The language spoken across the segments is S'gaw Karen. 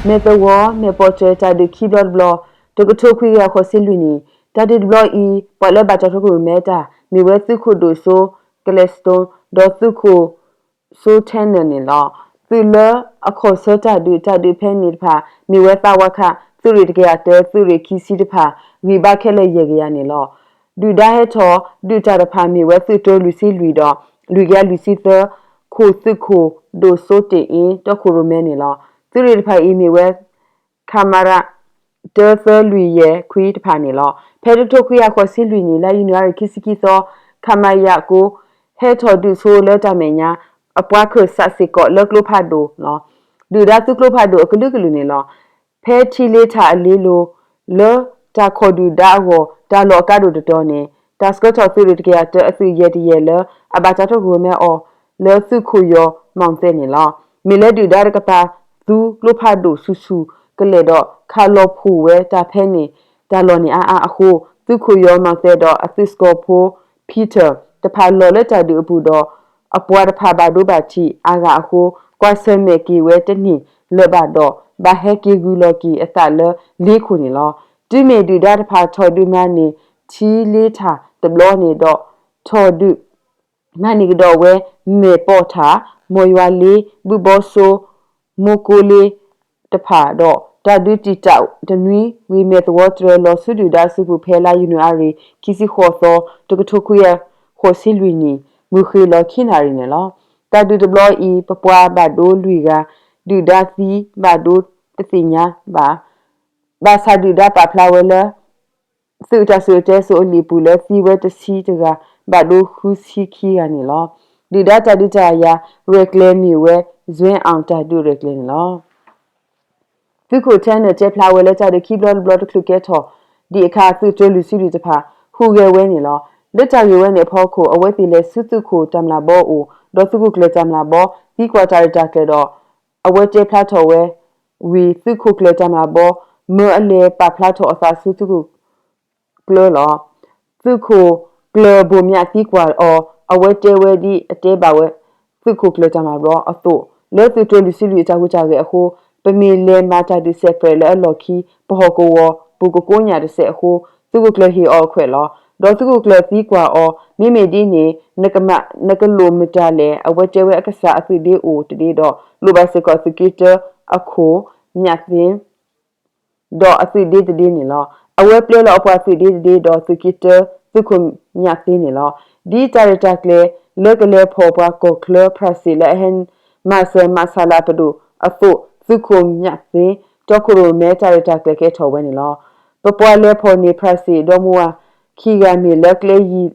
မဲၢ်သဝီ မဲၢ်ပိာ်ထွဲ တၢ်ဒုးခံဘျီတဘျီ တကထိခွံကယၤဃိးဆံလွံၢ်နံၣ်, တၢ်ဒုးတဘျီအံၤ ပှၤလၢဘၣ်တၢ်တီခိၣ်ရိၣ်မဲတၢ် မ့ၢ်ဝဲသုးခိၣ်ဒိၣ်စိ Gladstone ဒီးသုးခိၣ်စိ Tanner န့ၣ်လီၤ. သုးလၢအခီၣ်ဆၢတၢ်ဒုး တၢ်ဒုးဖဲန့ၣ်တဖၣ် မ့ၢ်ဝဲသးဝါခး သုးရ့ၣ်တကယၤတၢ သုးရ့ၣ်ခံဆံတဖၣ် ဂံၢ်ဘါခဲလၢာ်ယဲၢ်ကယၤန့ၣ်လီၤ. ဒုၣ်ဒါဟဲထီၣ်ဒုးတၢ်တဖၣ် မ့ၢ်ဝဲသုးတၢလွံၢ်ဆံလွံၢ်ဒီး လွံၢ်ကယၤလွံၢ်ဆံသၢ ခိၣ်သုးခိၣ်ဒိၣ်စိတ့ၢ်အ့ တီခိၣ်ရိၣ်မဲန့ၣ်လီၤ. သုးရ့ၣ်တဖၣ်အံၤမ့ၢ်ဝဲ ခမရ တၢသၢလွံၢ်ယဲၢ်ခွံတဖၣ်န့ၣ်လီၤ. ဖဲတကထိခွံကယၤဃိးဆံလွံၢ်နံၣ် လါယနူၤအါရံၤခံဆံခံသီ ခမရ ကိး ဟဲထီၣ်ဒုးဆိလၢတၢ်မဲာ်ညါ အပှၤခၢၣ်စးစ့ၢ်ကီးလၢကျိဖးဒိၣ်လီၤ. ဒုၣ်ဒါသုကျိဖးဒိၣ်အကလုာ်ကလုာ်န့ၣ်လီၤ. ဖဲထံလ့ထၣ်အလ့လိၤ လၢတၢ်ခိးဒုၣ်ဒါအဂီၢ် တၢ်လီၢ်အကါဒိၣ်တတီၤန့ၣ် တၢ်ဆှၢထီၣ်သုးရ့ၣ်တကယၤတၢအသုးယဲၢ်တယဲၢ်လၢ အဘၣ်တၢ်တီခိၣ်ရိၣ်မဲအီၤ လၢသုးခိၣ်ယီၤမီၣ်သဲးန့ၣ်လီၤ. မ့ၢ်လၢဒုၣ်ဒါတကပၤသူကျိဖးဒိၣ်ဆူၣ်ဆူၣ်ကလဲာ်ဒီး ခးလီၤဖှိၣ်ဝဲတၢ်ဖဲန့ၣ် တၢ်လီၢ်န့ၣ်အါအါအဃိ သုးခိၣ်ယီၤမီၣ်သဲးဒီးအသုးစကီၤဖိ Peter တဖၣ်လီၤလၢတၢ်ဒုးအပူၤဒီး အပှၤတဖၣ်ဘၣ်ဒိဘၣ်ထံးအါဂၤအဃိ ကွၢ်ဆၢၣ်မဲာ်က့ၤဝဲတန့ၢ်လၢၤဘၣ်ဒီး ဘၣ်ဟဲက့ၤဂုၢ်လီၤက့ၤအသးလၢလ့ခိၣ်န့ၣ်လီၤ. တုၤမ့ၢ်ဒုၣ်ဒါတဖၣ်ထီၣ်ဒုးမၤန့ၢ်ထံလ့ထၣ်တဘျီန့ၣ်ဒီး ထီၣ်ဒုး မၤန့ၢ်ကဒီးဝဲ မဲၢ်ပီၣ်ထၣ်, မီၢ်ယွၤလ့, ဘုဘီစိ, မိၢ်ကိလ့တဖၣ်ဒီး တၢ်ဒုးတံာ်တာ်တနွံဝံၤ မဲၢ်သဝီတြဲၤလီၤဆူဒုၣ်ဒါအစုပူၤဖဲလါယနူၤအါရံၤ ခံဆံဃိးသီ တကထိခွံကယၤဃိးဆံလွံၢ်နံၣ် မုၢ်ဃ့ၢ်လီၤခံနၣ်ရံၣ်န့ၣ်လီၤ. တၢ်ဒုးတဘျီအံၤ ပပှၤဘၣ်ဒိလွံၢ်ဂၤ ဒုၣ်ဒါသံဘၣ်ဒိတသ့ၣ်ညါဘၣ် ဘၣ်ဆၣ်ဒုၣ်ဒါပာ်ဖျါဝဲလၢ သုးတၢ်စံၣ်စိၤတဲစိၤအလံာ်ပူၤလၢသံဝဲတဆံတဂၤ ဘၣ်ဒိဃုဆံခံဂၤန့ၣ်လီၤ. ဒုၣ်ဒါတၢ်ဒုးတၢ်ယၤရဲၣ်ကျဲၤမ့ၢ်ဝဲ စွဲအီၤတၢ်ဒုးရဲၣ်ကျဲၤန့ၣ်လီၤ. သုးခိၣ်ထဲနၢၣ်တဲဖျါဝဲလၢတၢ်ဒုးခံဘျီတဘျီတချုးကဲထီၣ်ဒံးအခါ သုးတၢလွံၢ်ဆံလွံၢ်တဖၣ် ဟူးဂဲၤဝဲန့ၣ်လီၤ. လၢတၢ်ဂ့ၢ်ဝဲန့ၣ်အဖီခိၣ် အဝဲသ့ၣ်လဲၤဆူသုးခိၣ်တၢ်မျၢ်ဘီအအိၣ် ဒီးသုးခိၣ်ကျၢၢ်တၢ်မျၢ်ဘီ သံကွၢ်တၢ်ရဲၣ်တၢ်ကျဲၤဒီး အဝဲတဲဖျါထီၣ်ဝဲ ဝံၤသုးခိၣ်ကျၢၢ်တၢ်မျၢ်ဘီ မၢအလဲၤပာ်ဖျါထီၣ်အသးဆူသုးခိၣ် ကျၢၤလီၤ. သုးခိၣ်ကျၢၢ်ဘိၣ်မျးသံကွၢ်အီၤ အဝဲတဲဝဲဒ်အတဲဘၣ်ဝဲ သုးခိၣ်ကျၢၢ်တၢ်မျၢ်ဘီအသိး လၢသုးတၢလွံၢ်ဆံလွံၢ်အတၢ်ဟူးတၢ်ဂဲၤအဃိ ပမ့ၢ်လဲၤမၤတၢ်ဒုးစဲးပြဲးလၢအလီၢ်ခံ ပဟီၣ်ကဝီၤပူၤကကိးညၣ်တစဲးအဃိ သုးခိၣ်ကျၢၢ်ဟ့ၣ်အီၤအခွဲးလီၤ. ဒီးသုးခိၣ်ကျၢၢ်သံကွၢ်အီၤ မ့မ့ၢ်ဒ်န့ၣ် နကမၤနကလိၣ်မတၤလဲၣ် အဝဲတဲဝဲအကစၢ်အသုးဒ့အိၣ်တဒ့ဒီး လိၣ်ဘၣ်စ့ၢ်ကီးသုးက့တၢအခိၣ်မျးသ့ ဒီးအသုးဒ့တဒ့န့ၣ်လီၤ. အဝဲပျဲလီၤအပှၤသုးဒ့တဒ့ဒီးသုးက့တၢ သုးခိၣ်မျးသ့န့ၣ်လီၤ. ဒ်တၢ်ရဲၣ်တၢ်ကျဲၤလၢကလဲၤဖီၣ်ပှၤကီၢ်ချၢ ဖြၣ်စ့ၣ်လၢအဟဲမၤစၢၤမၤဆါလၢပဒိၣ်အသိး သုးခိၣ်မျးသ့ တီခိၣ်ရိၣ်မဲတၢ်ရဲၣ်တၢ်ကျဲၤကဲထီၣ်ဝဲန့ၣ်လီၤ. ပပှၤလဲၤဖီၣ်န့ၢ်ဖြၣ်စ့ၣ်ဒီမါဝၤခံဂၤမ့ၢ်လၢကျဲယံၤဒီး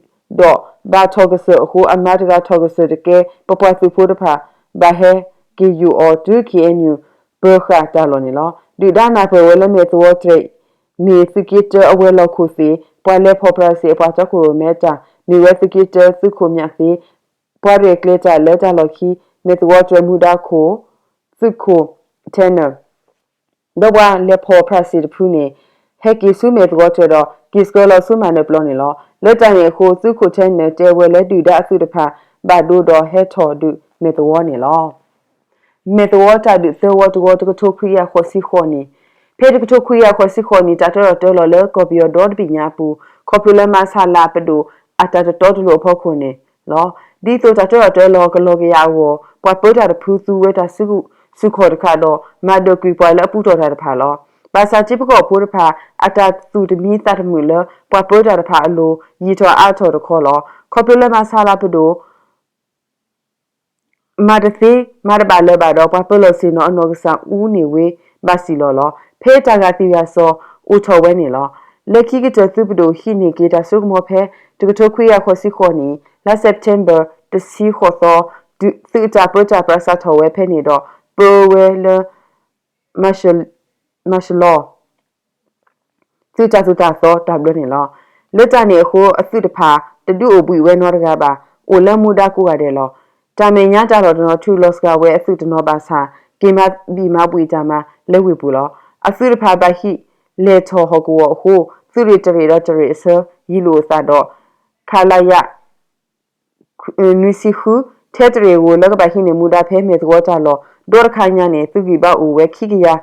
ဘၣ်ထီၣ်ကစၢၢ်အဃိ အမါတဂၤထီၣ်ကစၢၢ်တကဲ ပပှၤသုးဖိတဖၣ် ဘၣ်ဟဲက့ၤယိာ်အီၤတုၤ ခ့ၣ်အဲၣ်ယူၣ် ပၢၤဃာ်တၢ်လီၢ်န့ၣ်လီၤ. ဒုၣ်ဒါနၢ်ပၢၢ်ဝဲလၢမဲၢ်သဝီတြဲၤ မ့ၢ်သုးက့တၢအဝဲၤလီၢ်ခိၣ်သ့ၣ် ပှၤလဲၤဖီၣ်ဖြၣ်စ့ၣ်အပှၤတီခိၣ်ရိၣ်မဲတၢ် မ့ၢ်ဝဲသုးက့တၢသုးခိၣ်မျးသ့ ပှၤရဲၣ်ကျဲၤတၢ်လၢတၢ်လီၢ်ခံ မဲၢ်သဝီတြဲၤမူဒါခိၣ် သုးခိၣ် Tanner ဒီးပှၤလဲၤဖီၣ်ဖြၣ်စ့ၣ်တဖုန့ၣ် ဟဲက့ၤဆူမဲၢ်သဝီတြဲၤဒီး က့ၤဆှၢလီၤဆူမၤနၢၤပျီန့ၣ်လီၤ. လၢတၢ်န့ၣ်အဃိ သုးခိၣ်ထဲနၢၣ်တဲဝဲလၢဒုၣ်ဒါအသုးတဖၣ် ဘၣ်ဒိဒီးဟဲထီၣ်ဒုးမဲၢ်သဝီန့ၣ်လီၤ. မဲၢ်သဝီတၢ်ဒုးသၢဝီတဝီ တကထိခွံကယၤဃိးဆံဃိးနံၣ်, ဖဲတကထိခွံကယၤဃိးဆံဃိးနံၣ် တၢ်တၢထီၣ်တၢလီၤလၢကီၢ်ပယီၤဒီတဘ့ၣ်ညါအပူၤ ခီဖျိလၢမၤဆါလၢ်ပဒိၣ်အတၢ်တတီတလိၤအဖီခိၣ်န့ၣ်လီၤ. ဒ်သိးတၢ်တၢထီၣ်တၢလီၤကလီၤကယၤအဂီၢ် ပှၤပၢတၢ်တဖုသူဝဲတၢ်စုခီၣ်တခါဒီး မၤဒၢးကွံာ်ပှၤလၢအပူထီၣ်တၢ်တဖၣ်လီၤ. ဘၣ်ဆၣ်ထံဖိကီၢ်ဖိတဖၣ် အတၢ်သူၣ်တမံသးတမုာ်လၢ ပှၤပၢတၢ်တဖၣ်အလိၤ ယံာ်ထီၣ်အါထီၣ်တခီလီၤ. ခီဖျိလၢမၤဆါလၢ်ပဒိၣ် မၤတသ့ မၤတဘၣ်လၢၤဘၣ်ဒီး ပှၤပၢလီၢ်ဆ့ၣ်နီၤအနီၢ်ကစၢ်အူန့ၢ်ဝ့ဘၣ်စံၣ်လီၤလီၤ. ဖဲတၢ်ဂာ်သံၣ်ဂာ်စီၤအိၣ်ထီၣ်ဝဲန့ၣ်လီၤ. လၢခံကတၢၢ်သုးပဒိၣ်ဟံးန့ၢ်က့ၤတၢ်စိကမီၤဖဲ တကထိခွံကယၤဃိးဆံဃိးနံၣ် လါစဲးပထ့ဘၢၣ်တဆံဃိးသီ သုးတၢ်ပၢတၢ်ပြးစးထီၣ်ဝဲဖဲန့ၣ်ဒီး ပၢဝဲလၢ မၤရှလီၤ သုးတၢ်သိၣ်တၢ်သီတၢ်ဘျၢန့ၣ်လီၤ. လၢတၢ်န့ၣ်အဃိ အသုးတဖၣ် တဒုးအိၣ်ဘှံးဝဲနီတဂၤဘၣ်, အိၣ်လၢမူဒါကိးဂၤဒဲးလီၤ. တၢ်မဲာ်ညါတၢ်လီၢ်တနီၤ ထုးလီၤစှၤဝဲအသုးတနီၤဘၣ်ဆၣ် က့ၤမၤဘံၣ်မၤဘှံးတၢ်မၤလၢဝ့ၢ်ပူၤလီၤ. အသုးတဖၣ်ဘၣ်ဟံးလဲၤထီၣ်ဟီၣ်ကဝီၤအဃိ သုးရ့ၣ်တရ့ၣ်ဒီးတရ့ၣ်အဆၢ ယံာ်လိာ်အသးဒီး ခလရ နွံဆံဃု ထဲတရ့ၣ်ဧိၤလၢကဘၣ်ဟံးန့ၢ်မူဒါဖဲမဲၢ်သဝီတၢ်လီၢ် ဒီတခါညါန့ၣ် သုးဂံၢ်ဘါအိၣ်ဝဲခံကယၤ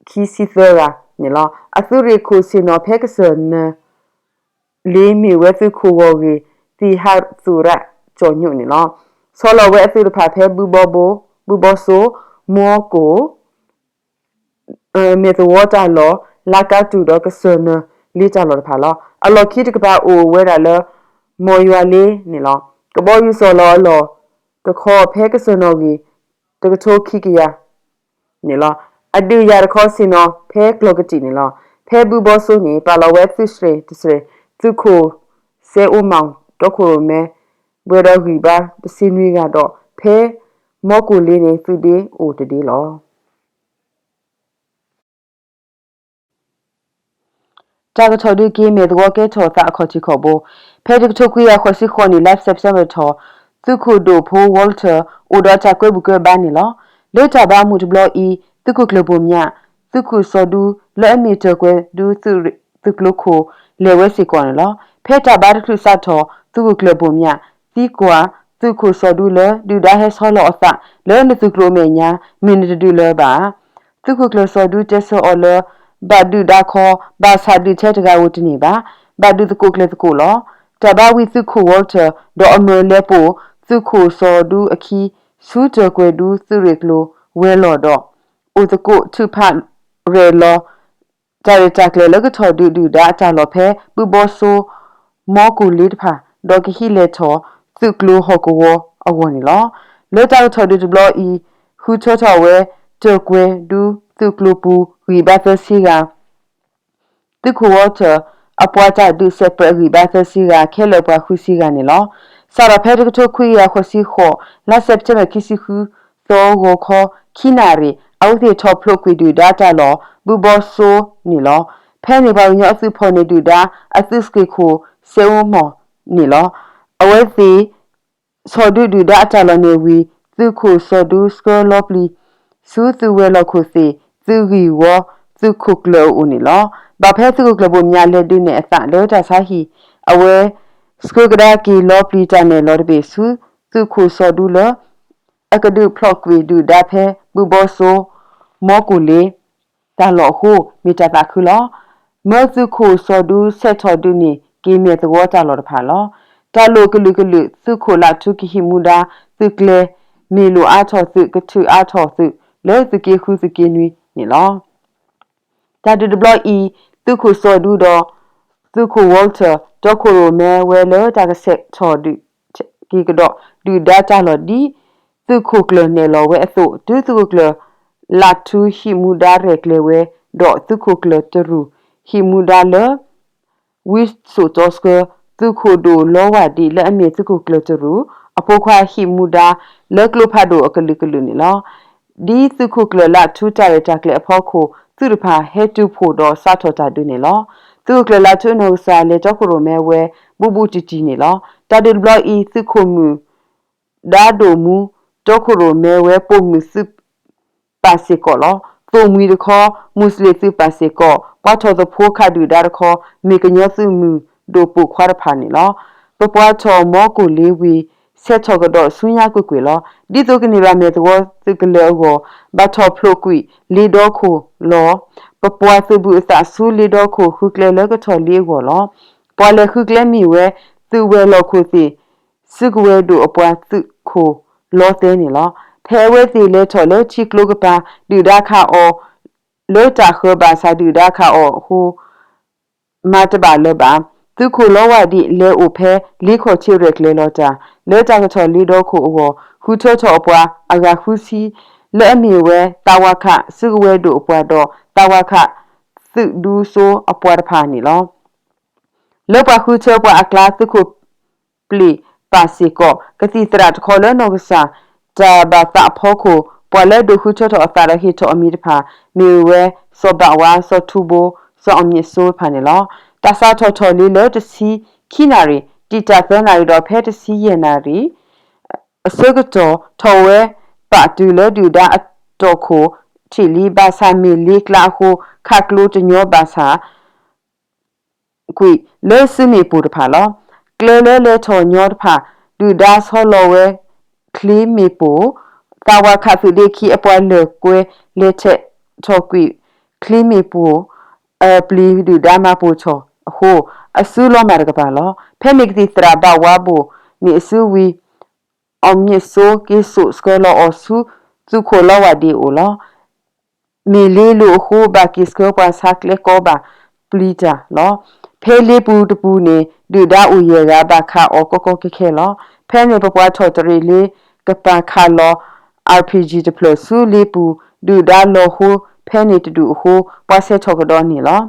ခံဆံသၢဂၤန့ၣ်လီၤ. အသုးရ့ၣ်ခိၣ်ဆ့ၣ်နီၤဖဲကစၢၢ်နၢၤလ့ မ့ၢ်ဝဲသုးခိၣ်ဂီၢ်ဂ့ၢ် သံၣ်ဟးသူၣ်ရၣ်ကၠီၣ်ညိၣ်န့ၣ်လီၤ. ဆီလီၤဝဲအသုးတဖၣ်ဖဲဘုဘီဘိ, ဘုဘီစိ, မီကိၣ် မဲာ်သဝီတၢ်လီၢ်, လါကါတူၣ်ဒီးကစၢၢ်နၢၤလ့တၢ်လီၢ်တဖၣ်လီၤ. အလီၢ်ခံတကပၤအိၣ်ဝဲဒၣ်လၢ မီၢ်ယွၤလ့န့ၣ်လီၤ. ကဘီယူၤဆီလီၤအလီၢ်တခီဖဲကစၢၢ်နီၣ်ဂံၢ် တကထိခံကယၤ န့ၣ်လီၤ. အဒုးယၤတခီဆ့ၣ်နီၤဖဲကျီၢ်ကတံာ်န့ၣ်လီၤ. ဖဲဘုဘီစိန့ၣ် ပာ်လီၤဝဲသုးစရ့ၣ်တစရ့ၣ် သုးခိၣ်စဲအိၣ်မီၣ် တီခိၣ်ရိၣ်မဲ ဝဲဒီးဂံၢ်ဘါတဆံနွံဂၤဒီး ဖဲမီကိၣ်လ့န့ၣ် သုးဒ့အိၣ်တဒ့လီၤ. တၢ်ကထီၣ်ဒုးက့ၤမဲာ်သဝီကဲထီၣ်သးအခီၣ်ထံးခီၣ်ဘိ, ဖဲတကထိခွံကယၤဃိးဆံဃိးနံၣ် လါစဲးပထ့ဘၢၣ်ထီၣ် သုးခိၣ်ဒိၣ်ဖိ Walter အိၣ်ဒီးတၢ်ကွဲဘူးကွဲဘါန့ၣ်လီၤ. လၢတၢ်ဘါမူးတဘျီအံၤ သုးခိၣ်ကျၢၢ်ဘိၣ်မၠး, သုးခိၣ်စီၤဒူ လၢအမ့ၢ်တၢၢ်ကွဲၤဒူ သုးကျိၤခိၣ် လဲၤဝဲစ့ၢ်ကီးန့ၣ်လီၤ. ဖဲတၢ်ဘါတချုးစးထီၣ် သုးခိၣ်ကျၢၢ်ဘိၣ်မၠး သံကွၢ် သုးခိၣ်စီၤဒူလၢ ဒုၣ်ဒါဟဲဆီလီၤအသးလၢနသုးကျိၤအမဲာ်ညါ မ့ၢ်နတဒုးလၢၤဘၣ်ဧါ. သုးခိၣ်ကျၢၢ်စီၤဒူတဲဆၢအီၤလၢ ဘၣ်ဒုၣ်ဒါခီ ဘၣ်ဆၣ်ဒုးထဲတဂၤဧိၤတန့ၢ်ဘၣ်. ဘၣ်ဒုးသကိးကျၢၤသကိးလီၤ. တၢ်ဘါဝံၤသုးခိၣ် Walter ဒီးအမၢလဲၤပိာ်သုးခိၣ်စီၤဒူအခံ ဆူတၢၢ်ကွဲၤဒူသုးရ့ၣ်ကျိၤဝဲၤလီၢ်ဒီး အိၣ်သကိးထုးဖးရဲၣ်လီၤ တၢ်ရဲၣ်တၢ်ကျဲၤလၢကထီၣ်ဒုးဒုၣ်ဒါအတၢ်လီၢ်ဖဲ ဘုဘီစိ မီကိၣ်လ့တဖၣ် ဒီးကဟံးလဲၤထီၣ် သုးကျိၤဟီၣ်ကဝီၤအဂီၢ်န့ၣ်လီၤ. လၢတၢ်ကထီၣ်ဒုးတဘျီအံၤ ဃုထၢထီၣ်ဝဲ တၢၢ်ကွဲၤဒူသုးကျိၤပူၤ ဂံၢ်ဘါသၢဆံဂၤ သုးခိၣ် Walter အပှၤတၢ်ဒုးစဲးပြဲးဂံၢ်ဘါသၢဆံဂၤ ခဲလၢာ်ပှၤဃုဆံဂၤန့ၣ်လီၤ. စးထီၣ်ဖဲတကထိခွံကယၤဃိးဆံဃိး လါစဲးပထ့ဘၢၣ်ခံဆံဃုသီဂီၤခီ ခံနၣ်ရံၣ် အဝဲသ့ၣ်ထီၣ်ဖျိးကွံာ်ဒုၣ်ဒါတၢ်လီၢ် ဘုဘီစိန့ၣ်လီၤ. ဖဲန့ၣ်ပှၤကညီအသုးဖီၣ်န့ၢ်ဒုၣ်ဒါအသုးစက့ၢ်ခိၣ် စဲအိမီၢ်န့ၣ်လီၤ. အဝဲသ့ၣ် ဆီၣ်ဒုးဒုၣ်ဒါအတၢ်လီၢ်န့ၣ်ဝံၤ သုးခိၣ်စီၤဒူဆှၢလီၤပျံၤ ဆူသုးဝဲၤလီၢ်ခိၣ်သ့ၣ် သုးဂံၢ်ဝီ သုးခိၣ်ကျၢၢ်အအိၣ်န့ၣ်လီၤ. ဘၣ်ဖဲသုးခိၣ်ကျၢၢ်ဘိၣ်မၠးလဲၤဒုးနဲၣ်အသးလၢတၢ်ဆါဟံၣ် အဝဲ ဆှၢကဒါက့ၤလီၤပျံၤတၢ်နဲၣ်လီၤတဘ့ၣ်ဆူ သုးခိၣ်စီၤဒူလၢ အကဒုးဖျိးကွံာ်ဒုၣ်ဒါဖဲ ဘုဘီစိ မီကိၣ်လ့ တၢ်လီၢ်အဃိ မ့ၢ်တၢ်သးခုလီၤ. မၢသုးခိၣ်စီၤဒူဆဲးထီၣ်ဒုးန့ၢ်က့ၤမဲာ်သဝီတၢ်လီၢ်တဖၣ်လီၤ. တၢ်လိၣ်ကလုာ်ကလုာ် သုးခိၣ်လးထူကဟံးမူဒါ သုးကျဲၤ မ့ၢ်လိၣ်အါထီၣ်သုး ကထုးအါထီၣ်သုး လၢသုးက့ဃုသုးက့နွံန့ၣ်လီၤ. တၢ်ဒုးတဘျီအံၤ သုးခိၣ်စီၤဒူဒီး သုးခိၣ် Walter တီခိၣ်ရိၣ်မဲဝဲလၢတၢ်ကဆဲးထီၣ်ဒုးက့ၤကဒီး ဒုၣ်ဒါတၢ်လီၢ်ဒ် သုးခိၣ်ကျၢၢ်နဲၣ်လီၤဝဲအသိး တုၤသုးခိၣ်ကျၢၢ် လးထူဟံးမူဒါရဲၣ်ကျဲၤဝဲ ဒီးသုးခိၣ်ကျၢၢ်တရူး ဟံးမူဒါလၢ ဝံစိာ်တီဆှၢ သုးခိၣ်ဒိၣ်လီဝၢ်ဒံးလၢအမ့ၢ်သုးခိၣ်ကျၢၢ်တရူး အဖိခွါဟံးမူဒါ လၢကျိဖးဒိၣ်အကလုာ်ကလုာ်န့ၣ်လီၤ. ဒ်သုးခိၣ်ကျၢၢ်လးထူတၢ်ရဲၣ်တၢ်ကျဲၤအဖီခိၣ် သုးတဖၣ်ဟဲတုၤဖှိၣ်ဒီးစးထီၣ်တၢ်ဒုးန့ၣ်လီၤ. သုးခိၣ်ကျၢၢ်လးထူအနီၢ်ကစၢ် လဲၤတီခိၣ်ရိၣ်မဲဝဲ ဘူးဘူးတံၢ်တံၢ်န့ၣ်လီၤ. တၢ်ဒုးတဘျီအံၤ သုးခိၣ်မုၣ် ဒါဒိၣ်မူ တီခိၣ်ရိၣ်မဲဝဲပိာ်မုၣ်သုး ပာ်စ့ၢ်ကီးလီၤ. သိၣ်မှံၤတခီ မူးစလ့ၣ်သုးပာ်စ့ၢ်ကီး ပှၤထီၣ်သဖှိခးဒုၣ်ဒါတခီ မ့ၢ်ကညီသုးမုၢ်ဒိၣ်ပိာ်ခွါတဖၣ်န့ၣ်လီၤ. ပပှၤထီၣ်မီကိၣ်လ့ဝံၤ ဆဲးထီၣ်ကဒီးဆူညါကွ့ၢ်ကွ့ၢ်လီၤ. ဒ်သိးကန့ၢ်ဘၣ်မဲာ်သဝီသုးကလၢၤအဂီၢ် ဘၣ်ထီၣ်ဖျိးကွံာ်လ့ဒီခိၣ်လီၤ. ပပှၤသုးဘူးအသးဆူလ့ဒီခိၣ် ဃုကျဲလၢကထီၣ်လ့အဂီၢ်လီၤ. ပှၤလဲၤဃုကျဲမ့ၢ်ဝဲ သုးဝဲၤလီၢ်ခိၣ်သ့ၣ် စုကဝဲၤဒိၣ်အပှၤသုးခိၣ်လီသဲန့ၣ်လီၤ. ဖဲအဝဲသ့ၣ်လဲၤထီၣ်လၢထံကျိကပၤ ဒုၣ်ဒါခးအီၤ လၢတၢ်ဃၢၤဘၣ်ဆၣ် ဒုၣ်ဒါခးအီၤအဃိ မၤတဘၣ်လၢၤဘၣ်. သုးခိၣ်လီဝၢ်ဒံး လဲၤအိၣ်ဖဲလ့ခီၣ်ထံးရဲၣ်ကျဲၤလီၤတၢ် လၢတၢ်ကထီၣ်လ့ဒီခိၣ်အဂီၢ် ဃုထၢထီၣ်အပှၤအဂၤဃုဆံ လၢအမ့ၢ်ဝဲ သးဝးခး စုကဝဲၤဒိၣ်အပှၤဒီး သးဝးခး သုးဒူစိအပှၤတဖၣ်န့ၣ်လီၤ. လၢပှၤဃုထၢပှၤအကျါ သုးခိၣ်ပျ့ၤပာ်စ့ၢ်ကီး ကသံၣ်သရၣ်တခီလၢနီၢ်ကစၢ် တၢ်ဘၣ်သးအဖီခိၣ် ပှၤလၢဒိးဃုထၢထီၣ်အသးဒီးဟ့ၣ်ထီၣ်အမံၤတဖၣ် မ့ၢ်ဝဲ စီၤဘးဝါ, စီၤထူဘိ, စီၤအီၣ်မံးစိတဖၣ်န့ၣ်လီၤ. တၢ်စးထီၣ်ထီၣ်လ့လၢတဆံခံနၣ်ရံၣ် တံာ်တာ်သၢနၣ်ရံၣ်ဒီးဖဲတဆံယဲၢ်နၣ်ရံၣ် အဆၢကတီၢ် ထီၣ်ဝဲပာ်တုၤလၢဒုၣ်ဒါအတီၢ်ခိၣ်ထံးလံ ဘၣ်ဆၣ်မ့ၢ်လ့ကျါအဃိ ခးကျိတညီဘၣ်ဆၣ် ကွံာ်လၢစုမ့ၣ်ပိၢ်တဖၣ်လီၤ. ကျဲလၢလဲၤထီၣ်ညီတဖၣ် ဒုၣ်ဒါဆီလီၤဝဲချ့မ့ၣ်ပိၢ်, သးဝးခးသုးဒ့ခံအပှၤလၢာ်ကွဲလဲၤထဲးထီၣ်ကွံာ် ချံမ့ၣ်ပိၢ်အပျံၤဒုၣ်ဒါမၤပိၢ်ထီၣ်အဃိ အစုလီၤမၢ်တကပၤလီၤ. ဖဲန့ၣ်ကသံၣ်သရၣ်ဘၣ်ဝါဘိၣ်န့ၣ်အစုဝံၤ အီၣ်မၠ့ၣ်စိက့ၤစိာ်ဆှၢလီၤအီၤဆူ သုးခိၣ်လီဝၢ်ဒ့အိၣ်လီၤ. မ့ၢ်လ့လိာ်အဃိ ဘၣ်က့ၤဆှၢပှၤဆါကျဲကီဘၣ်ပျံၤတၢ်လီၤ. ဖဲလ့ပူၤတပူၤန့ၣ် ဒုၣ်ဒါအိၣ်ယဲၢ်ဂၤ ဘၣ်ခးအီၤကီကီခဲခဲလီၤ. ဖဲန့ၣ်ပပှၤထီၣ်တရံးလ့ကပၤခးလီၤ RPG တဖျၢၣ်ဆူလ့ပူၤ ဒုၣ်ဒါလီၤဟိဖဲန့ၣ်တဒူၣ်အဃိ ပှၤဆဲးထီၣ်ကဒီးန့ၣ်လီၤ.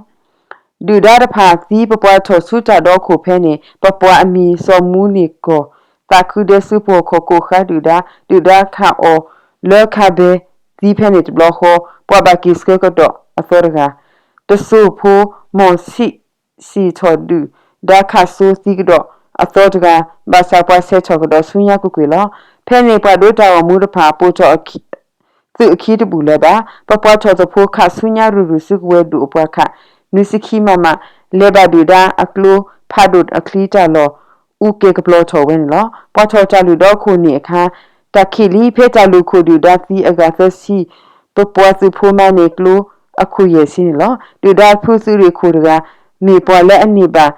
ဒုၣ်ဒါတဖၣ်သံပပှၤထီၣ်ဆူတၢ်ဒီခိၣ်ဖဲန့ၣ် ပပှၤအမံၤစီၤမူန့ၢ်ကီၢ် သးခုဒဲစုပှီၢ်ခီၣ်ကိးဃါဒုၣ်ဒါ ဒုၣ်ဒါခးအီၤလၢခးဘဲသံဖဲန့ၣ်တဘျီဃီ ပှၤဘၣ်က့ၤဆှၢကဒီးအသီတဂၤ တစိၢ်ဖိ မီၢ်ဆံးစံၣ်ထီၣ်ဒုၣ်ဒါခးစိသံကဒီးအသီတဂၤ ဘၣ်ဆၣ်ပှၤဆဲးထီၣ်ကဒီးဆူညါကွ့ၢ်ကွ့ၢ်လီၤ. ဖဲန့ၣ်ပှၤဒိတၢ်ဂီၤမူတဖၣ် ပိၢ်ထီၣ် သုးအခံတဘူၣ်လၢၤဘၣ်. ပပှၤထီၣ်သဖှိခးဆူညါရုၢ်ရုၢ်စုကဝဲၤဒူၣ်အပှၤခး နွံဆံခံ မမ လဲၤဘၣ်ဒုၣ်ဒါအကျိဖးဒိၣ်အချံတၢ်လီၢ် အူကဲၤကပျီထီၣ်ဝဲန့ၣ်လီၤ. ပှၤထီၣ်တၢ်လုၢ်ဒီခိၣ်န့ၣ်အခါ တၢ်ခံးလံ ဖဲတၢ်လုၢ်ခိၣ်ဒုၣ်ဒါသံအဂၤသၢဆံ ပပှၤသုးဖိမၤန့ၢ်ကျိအခိၣ်ယဲၢ်ဆံန့ၣ်လီၤ. ဒုၣ်ဒါဖုသုးရ့ၣ်ခိၣ်တဂၤ မ့ၢ်ပှၤလၢအန့ၢ်ဘၣ်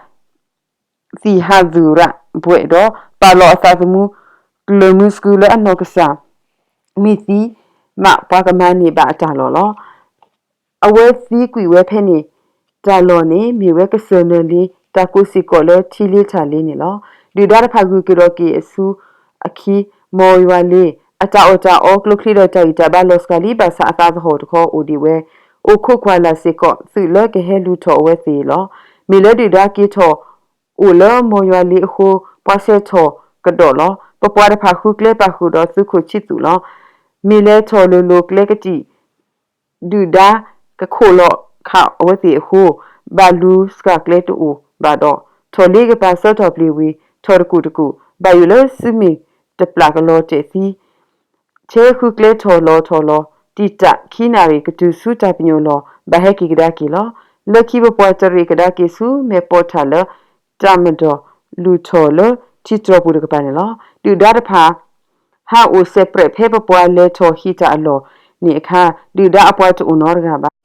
သံၣ်ဟးသူၣ်ရၣ်ဘှဲၣ်ဒီး ပာ်လီၤအသးသမူ ကျၢၤမုၢ်စကူလၢအနီၢ်ကစၢ် မ့ၢ်သံမး ပှၤကမၤန့ၢ်ဘၣ်အတၢ်လီၢ်လီၤ. အဝဲသံကွံာ်ဝဲဖဲန့ၣ် တၢ်လီၢ်န့ၣ် မ့ၢ်ဝဲကစၢၢ်နၢၤလ့ တၢ်ကိးစ့ၢ်ကီးလၢထံလ့တၢ်လ့န့ၣ်လီၤ. ဒုၣ်ဒါတဖၣ်ဂုၤက့ၤဒီးက့ၤအဆူအခံ မီၢ်ယွၤလ့ အတၢ်အီၣ်တၢ်အီ ကျိချံဒီးတၢ်ဂံၢ်တၢ်ဘါလီၤစှၤလံ ဘၣ်ဆၣ်အသးသဟီၣ်တခီအိၣ်ဒံးဝဲ အိၣ်ခိးကွၢ်လၢ်စ့ၢ်ကီး သုးလၢကဟဲလူၤထီၣ်အဝဲသ့ၣ်လီၤ. မ့ၢ်လၢဒုၣ်ဒါက့ၤထီၣ်အိၣ်လၢမီၢ်ယွၤလ့အဃိ ပှၤဆဲးထီၣ်ကဒီးလီၤ. ပပှၤတဖၣ်ဃုကျဲပာ်ဃုာ်ဒီးသုးခိၣ်ဆံသူးလီၤ. မ့ၢ်လဲၤထီၣ်လိၤလိၤကျဲကတံာ် ဒုၣ်ဒါကခိးလီၤခးအဝဲသ့ၣ်အဃိ ဘၣ်လူၤစှၤကျဲတအိၣ်ဘၣ်ဒီး ထီၣ်လ့ကပၤဆၢထီၣ်ပျ့ၤဝံၤ ထီၣ်တကူာ်တကူာ် ဘၣ်ယိၣ်လၢစုမ့ၣ်တပျၢ်ကလီၤတဲာ်သံ ဆဲဃုကျဲထီၣ်လီၤထီၣ်လီၤ တံာ်တာ်ခံနၣ်ရံၣ် ကတုၤဆူတၢ်ပညိၣ်လီၢ် ဘၣ်ဟဲက့ၤကဒါက့ၤလီၤ. လၢခံပပှၤတရံးကဒါက့ၤဆူ မဲာ်ပီၣ်ထၣ်လၢ တၢ်မၤဒီး လူၤထီၣ်လၢထံတြီၤပူၤတကပၤန့ၣ်လီၤ. ဒုၣ်ဒါတဖၣ် ဟးအိၣ်စဲးပြဲးဖဲပပှၤလဲၤထီၣ်ဟံးတၢ်အလီၢ်န့ၣ်အခါ ဒုၣ်ဒါအပှၤတအိၣ်နီတဂၤဘၣ်.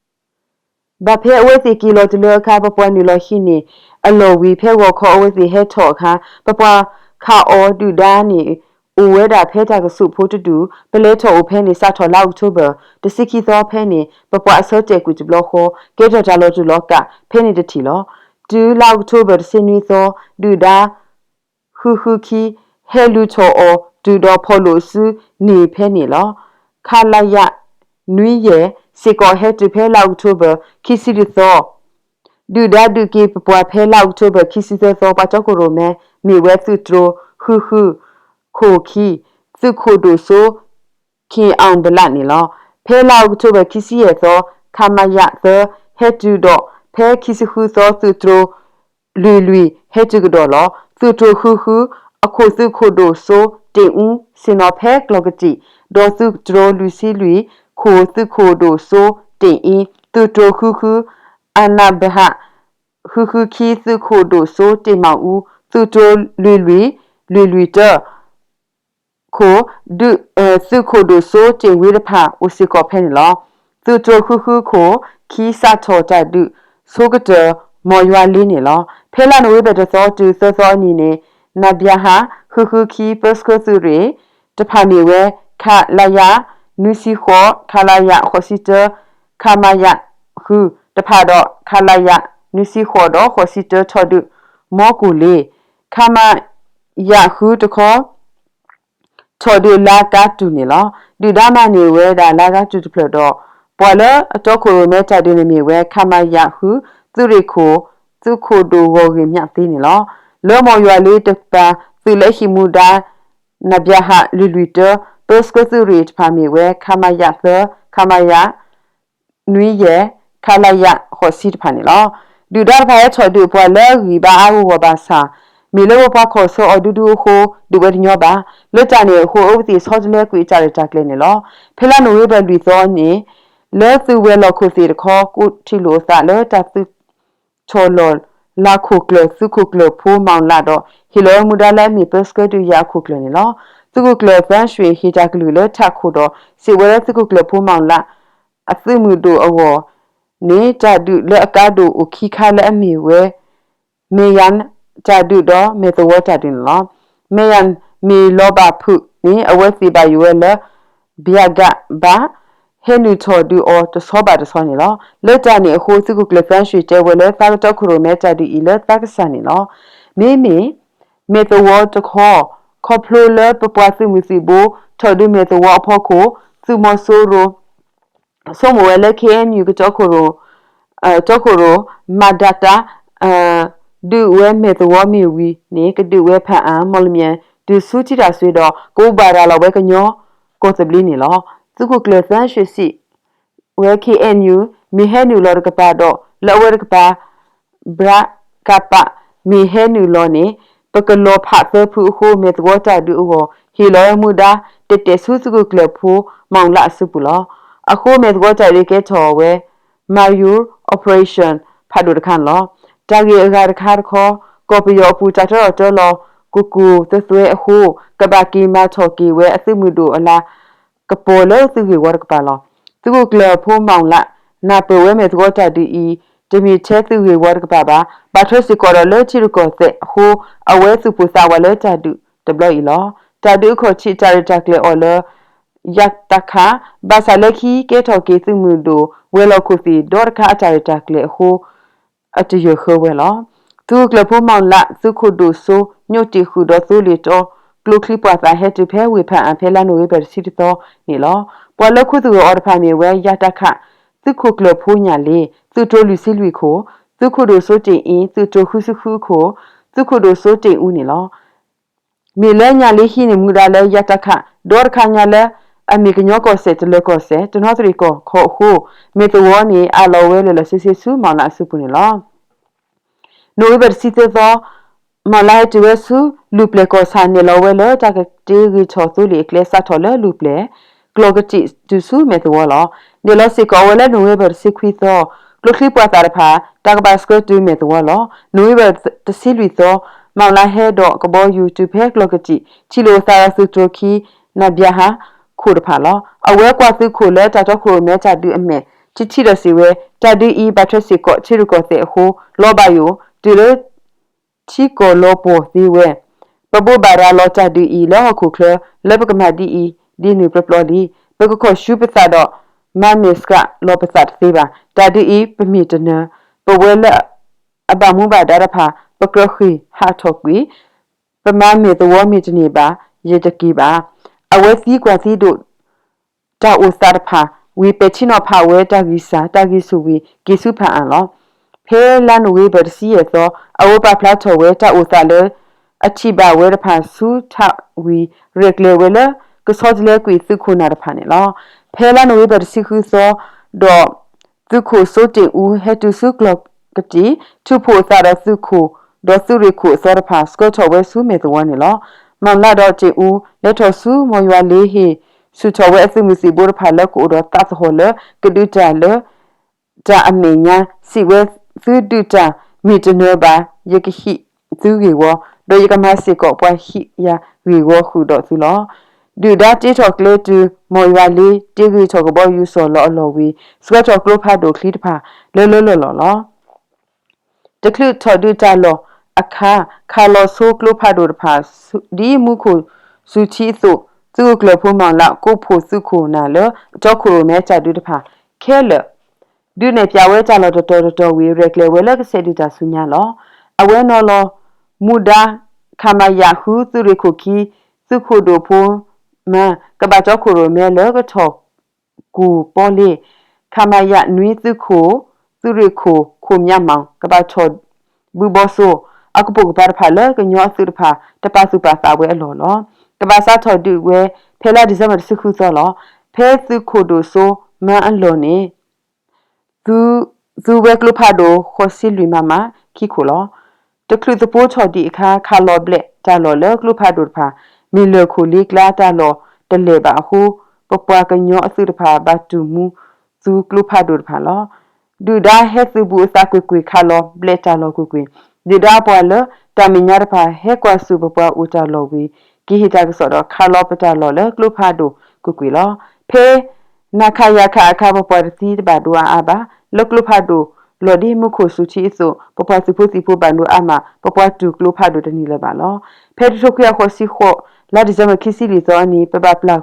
ဘၣ်ဖဲအဝဲသ့ၣ်က့ၤလီၤတလၢအခါ ပပှၤနုာ်လီၤဟံးန့ၢ်အလီၢ်ဝံၤ ဖဲဂီၤခီအဝဲသ့ၣ်ဟဲထီၣ်အခါ ပပှၤခးအီၤဒုၣ်ဒါန့ၣ် အိၣ်ဝဲဒၣ်ဖဲတၢ်ကဆူးဖိတဒူၣ် ပလဲၤထီၣ်အိၣ်ဖဲန့ၣ် စးထီၣ်လါအီးကထိဘၢၣ် တဆံခံသီဖဲန့ၣ် ပပှၤအဆၢတဲာ်ကွံာ်တဘျီဃီ ကဲထီၣ်တၢ်လီၤတူာ်လီၤကာ်ဖဲန့ၣ်တထံၣ်လီၤ. တုၤလါအီးကထိဘၢၣ် တဆံနွံသီ ဒုၣ်ဒါ ဃုဃုခံ ဟဲလူၤထီၣ်အီၤတုၤဒီးဖီၣ်လိာ်စုန့ၢ်ဖဲန့ၣ်လီၤ. ခလရ နွံယဲၢ် စ့ၢ်ကီးဟဲတုၤဖဲလါအီးကထိဘၢၣ် ခံဆံတသီ ဒုၣ်ဒါဒုးက့ၤပပှၤဖဲလါအီးကထိဘၢၣ် ခံဆံသၢသီ ပှၤတီခိၣ်ရိၣ်မဲ မ့ၢ်ဝဲသုးတြိၤဃုဃု ခိၣ်ခံ သုးခိၣ်ဒိၣ်စိ ခ့ၣ်အီၣ်ဘလးန့ၣ်လီၤ. ဖဲလါအီးကထိဘၢၣ် ခံဆံယဲၢ်သီ ခမရ သၢ ဟဲတုၤဒီး ဖဲခံဆံဃုသီ သုးတြိၤလွံၢ်လွံၢ် ဟဲတုၤကဒီးလီၤ. သုးတြိၤဃုဃု အခိၣ်သုးခိၣ်ဒိၣ်စိ တ့ၢ်အူ ဆ့ၣ်နီၤဖဲကျီၢ်ကတံာ် ဒီးသုးတြိၤလွံၢ်ဆံလွံၢ် ခိၣ်သုးခိၣ်ဒိၣ်စိ တ့ၢ်အ့ သုးတြိၤဃုဃု အနၢ်ဘၣ်ဟး ဃုဃုခံ သုးခိၣ်ဒိၣ်စိ တ့ၢ်မၤအူ သုးတြိၤလွံၢ်လွံၢ် လွံၢ်လွံၢ်တၢ ခိၣ် သုးခိၣ်ဒိၣ်စိ တ့ၢ်ဝ့တဖၣ် အိၣ်စ့ၢ်ကီးဖဲန့ၣ်လီၤ. သုးတြိၤဃုဃု ခိၣ်ခံ စးထီၣ်တၢ်ဒုးဆိကတၢၢ် မီၢ်ယွၤလ့န့ၣ်လီၤ. ဖဲလါနိၣ်ဝ့ဘၢၣ်တသီတုၤသၢသီအနံၤန့ၣ် နဘျါဟး ဃုဃုခံ ပၢဆှၢသုးရ့ၣ်တဖၣ်မ့ၢ်ဝဲ ခလရ နွံဆံဃိး ခလရ ဃိးဆံတၢ ခမရ ဃု တဖၣ်ဒီး ခလရ နွံဆံဃိးဒီး ဃိးဆံတၢ ထီၣ်ဒုးမီကိၣ်လ့ ခမရ ဃုတခီ ထီၣ်ဒုးလါကါတူၢ်န့ၣ်လီၤ. ဒုၣ်ဒါမၤန့ၢ်ဝဲဒၣ်လါကါတူၢ်တဖျၢၣ်ဒီး ပှၤလၢအတီခိၣ်ရိၣ်မဲတၢ်ဒုးန့ၣ်မ့ၢ်ဝဲ ခမရ ဃု သုးရ့ၣ်ခိၣ် သုးခိၣ်ဒိၣ်ဂီၢ်ဂ့ၤမျးသ့န့ၣ်လီၤ. လၢမီၢ်ယွၤလ့တကပၤ သုးလၢဟံးမူဒါ နဘျါဟး လွံၢ်လွံၢ်တၢ ပၢဆှၢသုးရ့ၣ်တဖၣ်မ့ၢ်ဝဲ ခမရ သၢ ခမရ နွံယဲၢ် ခလရ ဃိးဆံတဖၣ်န့ၣ်လီၤ. ဒုၣ်ဒါတဖၣ်ဟဲထီၣ်ဒုးပှၤလၢအဂံၢ်ဘါအါဂီၢ်ဂီၢ်ဘၣ်ဆၣ် မ့ၢ်လၢပပှၤခီၣ်ဆၢအီၤဒူဒူအဃိ ဒုးဝဲတညီဘၣ်. လၢတၢ်န့ၣ်အဃိ အဝဲသ့ၣ်ဆီတလဲကွံာ်တၢ်ရဲၣ်တၢ်ကျဲၤန့ၣ်လီၤ. ဖဲလါနိၣ်ဝ့ဘၢၣ်လွံၢ်သီန့ၣ် လၢသုးဝဲၤလီၢ်ခိၣ်သ့ၣ်တခီ ကိးထံၣ်လိာ်အသးလၢတၢ်သုးထီၣ်လီၢ်လၤခိၣ်ကျၢၢ် သုးခိၣ်ကျၢၢ်ဖိမီၣ်လးဒီး ဟ့ၣ်လီၤဝဲမူဒါလၢအမ့ၢ်ပၢဆှၢဒုးယၤအခိၣ်ကျၢၢ်န့ၣ်လီၤ. သုးခိၣ်ကျၢၢ်သန်းရွှင် ဟ့ၣ်တၢ်ကလုၢ်လၢထးခိၣ်ဒီး စံးဝဲလၢသုးခိၣ်ကျၢၢ်ဖိမီၣ်လး အသုးမုၢ်ဒိၣ်အဂီၢ် န့ၣ် တၢ်ဒုးလၢအကါဒိၣ်အိၣ်ခံခါလၢအမ့ၢ်ဝဲ မဲၣ်ယၣ်တၢ်ဒုးဒီးမဲၣ်သဝီတၢ်ဒုးန့ၣ်လီၤ. မဲၣ်ယၣ်မ့ၢ်လီၤဘၣ်ဖုးန့ၣ် အဝဲသ့ၣ်ဘၣ်ယိၣ်ဝဲလၢ ဘျးကးဘၣ် ဟဲနုာ်ထီၣ်ဒုးအီၤတဆီဘၣ်တဆီန့ၣ်လီၤ. လၢတၢ်န့ၣ်အဃိ သုးခိၣ်ကျၢၢ်သန်းရွှေတဲဝဲလၢ သးကတီၢ်ခိၣ်ရိၣ်မဲတၢ်ဒုးအံၤလၢသးကစၢ်န့ၣ်လီၤ. မ့မ့ၢ် မဲၣ်သဝီတခီ ခီဖျိလၢပပှၤသုးမုၢ်သံၣ်ဘိ ထီၣ်ဒုးမဲၣ်သဝီအဖီခိၣ် သုးမီၤစိရိၤ ဆိကမိၣ်ဝဲလၢ ခ့ၣ်အဲၣ်ယူၣ် ကတီၢ်ခိၣ်ရိၣ် တီခိၣ်ရိၣ် မၤဒၣ်တၢ် ဒုးဝဲမဲၣ်သဝီမ့ၢ်ဝံၤန့ၣ် ကဒုးဝဲဖၣ်အၣ် မီၣ်လမၠဲၣ် တုၤဆူထံတၢ်စွ့ဒီး ကအိၣ်ဘၣ်ရၤလီၤဝဲကညီကီၢ်သဘျ့န့ၣ်လီၤ. သုးခိၣ်ကျၢၢ်သန်းရွှေစံးဝဲ ခ့ၣ်အဲၣ်ယူၣ် မ့ၢ်ဟဲနုာ်လီၤတကပၤဒီး လၢအဝဲတကပၤ ဘျးကးဘၣ် မ့ၢ်ဟဲနုာ်လီၤန့ၣ် ပကလီၤဖးသၢဖုအဃိ မဲၣ်သဝီတၢ်ဒုးအဂီၢ် ဟ့ၣ်လီၤဝဲမူဒါ တဲာ်တဲာ်ဆူသုးခိၣ်ကျၢၢ်ဖိ မီၣ်လးအစုပူၤလီၤ. အဃိမဲၣ်သဝီတၢ်ဒုးကဲထီၣ်ဝဲ Mayur Operation ဖးဒိၣ်တခါန့ၣ်လီၤ. တၢ်ဂ့ၢ်အဂၤတခါတခီ ကီၢ်ပယီၤအပူၤတၢ်တၢထီၣ်တၢလီၤ ကကူၣ်သသွဲအဃိ ကဘၣ်က့ၤမၤထီၣ်က့ၤဝဲအသုးမုၢ်ဒိၣ်အလၤကပီၤလၢသုးဂ့ၢ်ဝီတကပၤလီၤ. သုးခိၣ်ကျၢၢ်ဖိမီၣ်လး နၢ်ပၢၢ်ဝဲမဲၣ်သဝီတၢ်ဒုးအံၤ တမ့ၢ်ထဲသုးဂ့ၢ်ဝီတကပၤဘၣ်, ဘၣ်ထွဲစ့ၢ်ကီးဒီးလၢထံရူၢ်ကီၢ်သဲးအဃိ အဝဲသုးဖိသးဝးလၢတၢ်ဒုးတဘျီအံၤလီၤ. တၢ်ဒုးအခီၣ်ထံးတၢ်ရဲၣ်တၢ်ကျဲၤအီၤလၢ ယတခး ဘၣ်ဆၣ်လၢခံကဲထီၣ်က့ၤသုးမုၢ်ဒိၣ် ဝဲၤလီၢ်ခိၣ်သ့ၣ်ဒီတခါအတၢ်ရဲၣ်တၢ်ကျဲၤအဃိ အတယၢၢ်ဃၢဝဲလီၤ. သုးခိၣ်ကျၢၢ်ဖိမီၣ်လး သုးခိၣ်ဒိၣ်စိ ညိးတ့ၢ်ဃုာ်ဒီးသိလ့ၣ်တီ ကျိချံပှာ်သၣ်ဟဲတုၤဖဲဝ့ၢ်ဖၣ်အၣ် ဖဲလါနိၣ်ဝ့ဘၢၣ်တဆံတသီန့ၣ်လီၤ. ပှၤလၢခူသူၣ်အီၤတဖၣ်မ့ၢ်ဝဲ ယတခး သုးခိၣ်ကျၢၢ်ဖိညၣ်လ့ သုးတိၤလွံၢ်ဆံလွံၢ်ခိၣ်, သုးခိၣ်ဒိၣ်စိတ့ၢ်အ့ သုးတိၤဃုဆံဃုခိၣ်, သုးခိၣ်ဒိၣ်စိတ့ၢ်အူန့ၣ်လီၤ. မ့ၢ်လၢညၣ်လ့ဟံးန့ၢ်မူဒါလၢ ယတခး ဒီတခါညါလၢ အမ့ၢ်ကညီကီၢ်စဲၣ်တလၢၤကီၢ်စဲၣ် တနီသရံၣ်ကီၢ်ခီအဃိ မ့ၢ်သဝီန့ၣ် အးလီၤဝဲလၢာ်လၢာ်ဆ့ဆ့ဆူမီၣ်လးအစုပူၤန့ၣ်လီၤ. နိၣ်ဝ့ဘၢၣ်တဆံသၢသီ မီၣ်လးဟဲတုၤဝဲဆူ လူၢ်ပျဲၢ်ကီၢ်ဆၣ် နဲၣ်လီၤဝဲလၢ တၢ်ကတ့ဂ့ၤထီၣ်သိလ့ၣ်အကျဲစးထီၣ်လၢလူၢ်ပျဲၢ် ကျီၢ်ကတံာ်တုၤဆူမဲၣ်သဝီလီၤ. နဲၣ်လီၤစ့ၢ်ကီးဝဲလၢ နိၣ်ဝ့ဘၢၣ်တဆံခွံသီ ကျိချံပှာ်သၣ်တဖၣ် တၢ်ကဘၣ်ဆှၢတုၤမဲၣ်သဝီလီၤ. နိၣ်ဝ့ဘၢၣ်တဆံလွံၢ်သီ မီၣ်လးဟဲဒီးကဘီယူၤတုၤဖဲကျီၢ်ကတံာ် ထံၣ်လိာ်အသးဒီးသုးတြိၤခံ နၢ်ဘျါဟး ခိၣ်တဖၣ်လီၤ. အဝဲကွၢ်သုးခိၣ်လၢတၢ်တီခိၣ်ရိၣ်မဲတၢ်ဒုးအမဲာ် ထံထံဒီးစံးဝဲ တၢ်ဒုးအံၤဘၣ်ထွဲစ့ၢ်ကီးထံရူၢ်ကီၢ်သဲးအဃိ လီၤဘၣ်ယိၣ် တုၤလၢ ထံကီၢ်လီၤပှီၢ်သ့ဝဲ ပဘိးဘၣ်ရၤလီၤတၢ်ဒုးအံၤလၢဟီၣ်ခိၣ်ချၢ လၢပကမၤဒ်အံၤ ဒ်နုၣ်ပျီပျီလံ. ပကခီၣ်ဆူပသးဒီး မၤမဲာ်ဆှးလီၤပသးတသ့ဘၣ်. တၢ်ဒုးအံၤ ပမ့ၢ်တနၢၤ ပဝဲလၢအဘၣ်မူဘၣ်ဒါတဖၣ် ပကြၢးဃ့ၢ်ဟးထီၣ်ကွံာ် ပမၤမဲာ်သဝီမ့ၢ်တန့ၢ်ဘၣ် ယတက့ၤဘၣ်. အဝဲသံကွၢ်သံဒိး တၢ်အိၣ်သးတဖၣ်ဝံၤ ပဲာ်ထံနီၤဖးဝဲတၢ်ဂံၢ်စၢ် တၢ်ဂံၢ်ဆူၣ်ဝံၤ က့ၤဆူဖၣ်အၣ်လီၤ. ဖဲလါနိၣ်ဝ့ဘၢၣ်တဆံယဲၢ်သီ အဝဲပာ်ဖျါထီၣ်ဝဲတၢ်အိၣ်သးလၢ အထံၣ်ဘၣ်ဝဲတဖၣ်ဆူထးဝံၤ ရဲၣ်ကျဲၤဝဲလၢ ကဆီတလဲကွံာ်သုးခိၣ်နၢ်တဖၣ်န့ၣ်လီၤ. ဖဲလါနိၣ်ဝ့ဘၢၣ်တဆံဃုသီ ဒီး သုးခိၣ်စိတ့ၢ်အူ ဟဲတုၤဆူကျီၢ်ကတံာ် ထုးဖှိၣ်အသးဒီးသုးခိၣ် ဒီးသုးရ့ၣ်ခိၣ်အသီတဖၣ် ဆှၢထီၣ်ဝဲဆူမဲာ်သဝီန့ၣ်လီၤ. မီၣ်လးဒီးတ့ၢ်အူ လဲၤထီၣ်ဆူမီၢ်ယွၤလ့ ဟ့ၣ်ဆူၣ်ထီၣ်ဝဲအသုးမုၢ်သံၣ်ဘိတဖၣ်လၢကအိၣ်ဒီးသးသဟီၣ်လၢ ကဒုးတၢ်လၢ တၢ်အမဲာ်ညါ စံးဝဲ သုဒုးတၢ်မ့ၢ်တနၢၤဘၣ် ယကဟံးသုဂ့ၢ်ဝီ ဒီးယကမၤစ့ၢ်ကီးပှၤဟံးယၤဂ့ၢ်ဝီဃုာ်ဒီးသုလီၤ. ဒုၣ်ဒါတ့ထီၣ်ကျဲတုၤ မီၢ်ယွၤလ့ တ့ဂ့ၤထီၣ်ကဘီယူၤစီၣ်လီၤအလီၢ်ဝံၤ ဆှၢထီၣ်ကျိဖးဒိၣ်ချံတဖၣ် လၢလၢလီၢ်လီၢ်လီၤ. တချုးထီၣ်ဒုးတၢ်လီၢ်အခါ ခးလီၤဆိကျိဖးဒိၣ်တဖၣ် ဒ်မူခိၣ်စူၤထံအသိး သုးခိၣ်ကျၢၢ်ဖိမီၢ်လး ကိးဖှိၣ်သုးခိၣ်နၢ်လၢ တီခိၣ်ရိၣ်မဲတၢ်ဒုးတဖၣ်ခဲလၢာ် ဒုးနဲၣ်ဖျါဝဲတၢ်လီၢ်တတီၤတတီၤဝံၤ ရဲၣ်ကျဲၤဝဲလၢကဆဲးဒုးတၢ်ဆူညါလီၤ. အဝဲနီၤလီၤမူဒါ ခမရ ဃု သုးရ့ၣ်ခိၣ်ခံ သုးခိၣ်ဒိၣ်ဖိမၢ် ကဘၣ်တီခိၣ်ရိၣ်မဲလၢကထီၣ် ကူၢ်ပီလ့ ခမရ နွံ သုးခိၣ် သုးရ့ၣ်ခိၣ် ခိၣ်မၠးမီၣ် ကဘၣ်ထီၣ်ဘုဘီစိ အကပိာ်ကပၤတဖၣ်လၢကညီအသုးတဖၣ် တပာ်သူၣ်ပာ်သးဝဲအလီၢ်လီၤ. ကဘၣ်စးထီၣ်ဒုးဝဲ ဖဲလါဒံၣ်စ့ဘၢၣ်တဆံဃုသီလီၤ. ဖဲသုးခိၣ်ဒိၣ်စိမၢ်အလီၢ်န့ၣ် သူဝဲကျိဖးဒိၣ် ဃိးဆံလွံၢ်မမ ခံခိၣ်လီၤ. တချုးသပိထီၣ်ဒံးအခါ ခးလီၤဘျဲးတၢ်လီၢ်လၢကျိဖးဒိၣ်တဖၣ် မ့ၢ်လၢၢ်ခိၣ်လ့ကျါတၢ်လီၢ်တလဲၢ်ဘၣ်အဃိ ပပှၤကညီအသုးတဖၣ် ဘၣ်တူၢ်မူသူကျိဖးဒိၣ်တဖၣ်လီၤ. ဒုၣ်ဒါဟဲသုးဘူးအသးကွ့ၢ်ကွ့ၢ် ခးလီၤဘျဲးတၢ်လီၢ်ကွ့ၢ်ကွ့ၢ် ဒုၣ်ဒါပှၤလၢတၢ်မဲာ်ညါတဖၣ် ဟဲကွၢ်ဆူၣ်ပပှၤအိၣ်တၢ်လီၢ်ဝံၤ က့ၤဟ့ၣ်တၢ်ကစီၣ်ဒီး ခးလီၤပတၢ်လီၢ်လၢကျိဖးဒိၣ်ကွ့ၢ်ကွ့ၢ်လီၤ. ဖဲ နခယခ အခါ ပပှၤတသံတဘၣ်ဒိအါအါဘၣ်. လၢကျိဖးဒိၣ်လီၤဒ်မူခိၣ်စူၤထံအသိး ပပှၤသုးဖိသံၣ်ဖိဘၣ်ဒိအါမး ပပှၤတူၢ်ကျိဖးဒိၣ်တန့ၢ်လၢၤဘၣ်လီၤ. ဖဲတထိခွံကယၤဃိးဆံဃိး လါဒံၣ်စ့ဘၢၣ်ခံဆံလွံၢ်သီအနံၤ ပဘၣ်ပျၢ်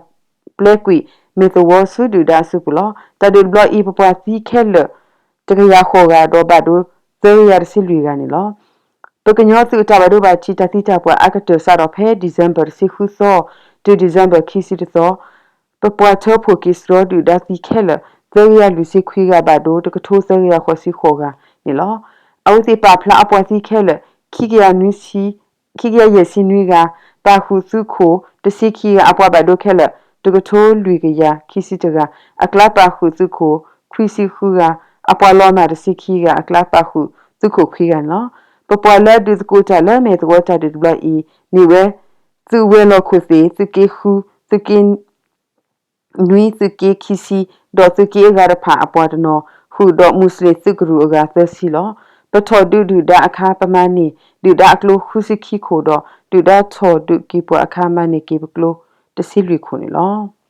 ပျဲကွံာ်မ့ၢ်သဝီဆူဒုၣ်ဒါအစုပူၤလီၤ. တၢ်ဒုးတဘျီအံၤ ပပှၤသံခဲလၢာ် တကယၤဃိးဂၤ ဒီးဘၣ်ဒိသၢကယၤတဆံလွံၢ်ဂၤန့ၣ်လီၤ. ပကညီသုးအတၢ်ဘၣ်ဒိဘၣ်ထံးတၢ်သံတၢ်ပှၢ်အါကတၢၢ်စးထီၣ်ဖဲ December တဆံဃုသီ တုၤ December ခံဆံတသီ ပပှၤထၢဖှိၣ်က့ၤစရီဒုၣ်ဒါသံခဲလၢာ် သၢကယၤလွံၢ်ဆံခွံဂၤ ဘၣ်ဒိတကထိသၢကယၤဃိးဆံဃိးဂၤန့ၣ်လီၤ. အဝဲသ့ၣ်ပာ်ဖျါအပှၤသံခဲလၢာ် ခံကယၤနွံဆံ ခံကယၤယဲၢ်ဆံနွံဂၤ, ပာ်ဃုာ်သုးခိၣ်တဆံခံဂၤ, အပှၤဘၣ်ဒိခဲလၢာ် တကထိလွံၢ်ကယၤခံဆံတဂၤ, အကျါပာ်ဃုာ်သုးခိၣ်ခွံဆံဃုဂၤ, အပှၤလီၤမၢ်တဆံခံဂၤ, အကျါပာ်ဃုာ်သုးခိၣ်ခွံဂၤန့ၣ်လီၤ. ပပှၤလၢအဒုးသကိးတၢ်လၢမဲာ်သဝီတၢ်ဒုးတဘျီအံၤ မ့ၢ်ဝဲ သုးဝဲၤလီၢ်ခိၣ်သ့ၣ်, သုးက့ဃု, သုးက့ နွံ, သုးက့ခံဆံ, ဒီးသုးက့အဂၤတဖၣ်အပှၤတနီၤ ဃုာ်ဒီးမူးစလ့ၣ်သုးကရူၢ်အဂၤသၢဆံလီၤ. ပထီၣ်ဒုးဒုၣ်ဒါအခါ ပမၤန့ၢ်ဒုၣ်ဒါအကျိဃုဆံခံခိၣ်ဒီး ဒုၣ်ဒါထီၣ်ဒုးက့ၤပှၤအခါ မၤန့ၢ်က့ၤပကျိတဆံလွံၢ်ခိၣ်န့ၣ်လီၤ.